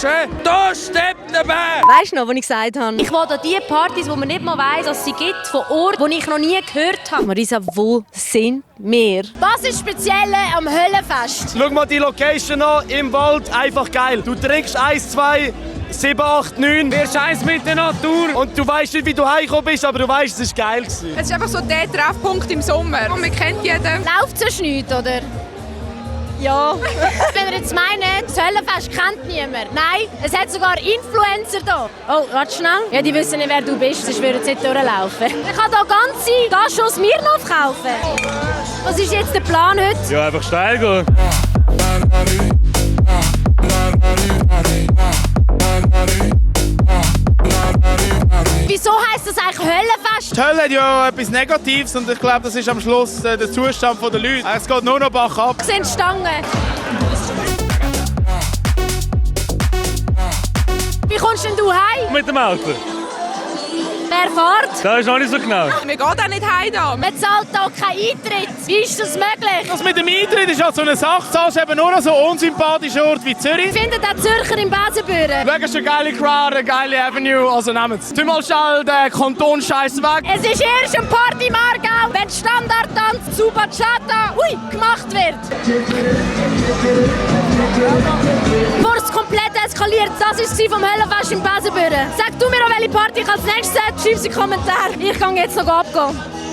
schön. Da steppt der Bär. Weißt du noch, was ich gesagt habe? Ich will an die Partys, wo man nicht mal weiss, dass sie gibt, von Orten, die ich noch nie gehört habe. Marisa, wo sind wir? Was ist speziell am Höllenfest? Schau mal die Location an, im Wald, einfach geil. Du trinkst 1, 2, 7, 8, 9. Wir scheiß mit der Natur. Und du weißt nicht, wie du heimgekommen bist, aber du weißt, es war geil. Es ist einfach so der Treffpunkt im Sommer. Und man kennt jeden. Läuft sonst nichts, oder? Ja. Wenn ihr jetzt meint, das Höllenfest kennt niemand. Nein, es hat sogar Influencer hier. Oh, warte schnell. Ja, die wissen nicht, wer du bist, sonst würden sie nicht durchlaufen. Ich kann hier ganze Taschen aus Smirnoff kaufen. Was ist jetzt der Plan heute? Ja, einfach steil gehen. Wieso heisst das eigentlich Höllenfest? Die Hölle hat ja etwas Negatives und ich glaube, das ist am Schluss der Zustand der Leute. Es geht nur noch bergab. Das sind Stangen. Wie kommst denn du heim? Mit dem Auto. Wer fährt? Das ist noch nicht so genau. Wir gehen auch nicht heim da. Man zahlt hier keinen Eintritt. Wie ist das möglich? Das mit dem Eintritt ist halt so eine Sache. Du zahlst eben nur an so unsympathischen Ort wie Zürich. Findet auch Zürcher im Besenbüren. Schau, ist eine geile Crowd, eine geile Avenue, also nehmt es. Tu mal schnell den Kantonscheiß weg. Es ist erst ein Party im Aargau, wenn Standardtanz zu Bachata gemacht wird. Bevor es komplett eskaliert, das war vom Höllenfest im Besenbüren. Sag du mir auch, welche Party ich als nächstes sage, schreib sie in die Kommentare. Ich kann jetzt noch abgehen.